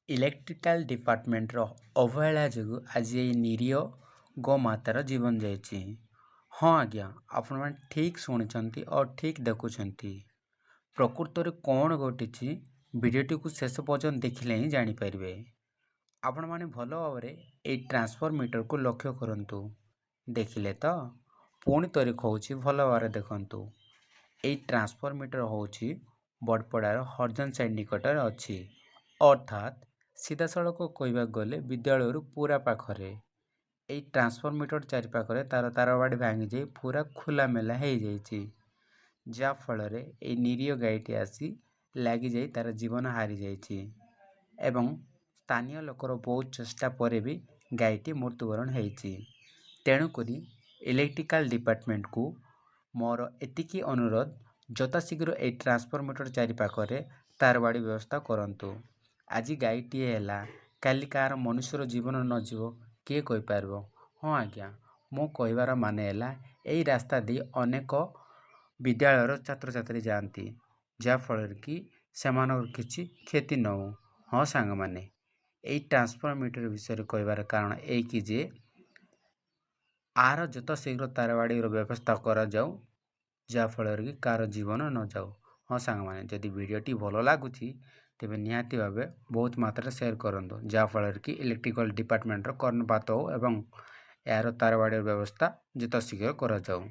Electrical ଡିପାର୍ଟମେଣ୍ଟର ଅବହେଳା ଯୋଗୁଁ ଆଜି ଏଇ ନିରୀହ ଗୋମାତାର ଜୀବନ ଯାଇଛି। ହଁ ଆଜ୍ଞା, ଆପଣମାନେ ଠିକ୍ ଶୁଣିଛନ୍ତି ଓ ଠିକ୍ ଦେଖୁଛନ୍ତି। ପ୍ରକୃତରେ କ'ଣ ଘଟିଛି, ଭିଡ଼ିଓଟିକୁ ଶେଷ ପର୍ଯ୍ୟନ୍ତ ଦେଖିଲେ ହିଁ ଜାଣିପାରିବେ। ଆପଣମାନେ ଭଲ ଭାବରେ ଏଇ ଟ୍ରାନ୍ସଫର୍ମର ଲକ୍ଷ୍ୟ କରନ୍ତୁ। ଦେଖିଲେ ତ? ପୁଣି ଥରେ କହୁଛି, ଭଲ ଭାବରେ ଦେଖନ୍ତୁ। ଏଇ ଟ୍ରାନ୍ସଫର୍ମର ହେଉଛି ବଡ଼ପଡ଼ାର ହରିଜନ ସାଇଡ଼ ନିକଟରେ ଅଛି, ଅର୍ଥାତ୍ ସିଧାସଳଖ କହିବାକୁ ଗଲେ ବିଦ୍ୟାଳୟରୁ ପୁରା ପାଖରେ। ଏଇ ଟ୍ରାନ୍ସଫର୍ମର ଚାରିପାଖରେ ତାର ତାରବାଡ଼ି ଭାଙ୍ଗିଯାଇ ପୁରା ଖୋଲାମେଲା ହେଇଯାଇଛି, ଯାହାଫଳରେ ଏଇ ନିରୀହ ଗାଈଟି ଆସି ଲାଗିଯାଇ ତାର ଜୀବନ ହାରିଯାଇଛି ଏବଂ ସ୍ଥାନୀୟ ଲୋକର ବହୁତ ଚେଷ୍ଟା ପରେ ବି ଗାଈଟି ମୃତ୍ୟୁବରଣ ହେଇଛି। ତେଣୁକରି ଇଲେକ୍ଟ୍ରିକାଲ ଡିପାର୍ଟମେଣ୍ଟକୁ ମୋର ଏତିକି ଅନୁରୋଧ, ଯଥାଶୀଘ୍ର ଏଇ ଟ୍ରାନ୍ସଫର୍ମର ଚାରିପାଖରେ ତାରବାଡ଼ି ବ୍ୟବସ୍ଥା କରନ୍ତୁ। ଆଜି ଗାଈଟିଏ ହେଲା, କାଲି କାହାର ମନୁଷ୍ୟର ଜୀବନ ନଯିବ, କିଏ କହିପାରିବ? ହଁ ଆଜ୍ଞା, ମୋ କହିବାର ମାନେ ହେଲା, ଏଇ ରାସ୍ତା ଦେଇ ଅନେକ ବିଦ୍ୟାଳୟର ଛାତ୍ରଛାତ୍ରୀ ଯାଆନ୍ତି, ଯାହାଫଳରେ କି ସେମାନଙ୍କର କିଛି କ୍ଷତି ନ ହଉ। ହଁ ସାଙ୍ଗମାନେ, ଏଇ ଟ୍ରାନ୍ସଫର୍ମର ବିଷୟରେ କହିବାର କାରଣ ଏଇକି ଯେ ଆର ଯଥାଶୀଘ୍ର ତାରବାଡ଼ିର ବ୍ୟବସ୍ଥା କରାଯାଉ, ଯାହାଫଳରେ କି କାହାର ଜୀବନ ନଯାଉ। ହଁ ସାଙ୍ଗମାନେ, ଯଦି ଭିଡ଼ିଓଟି ଭଲ ଲାଗୁଛି, ତେବେ ନିହାତି ଭାବେ ବହୁତ ମାତ୍ରାରେ ସେୟାର କରନ୍ତୁ, ଯାହାଫଳରେ କି ଇଲେକ୍ଟ୍ରିକାଲ ଡିପାର୍ଟମେଣ୍ଟର କର୍ଣ୍ଣପାତ ହଉ ଏବଂ ଏହାର ତାରବାଡ଼ିର ବ୍ୟବସ୍ଥା ଯଥାଶୀଘ୍ର କରାଯାଉ।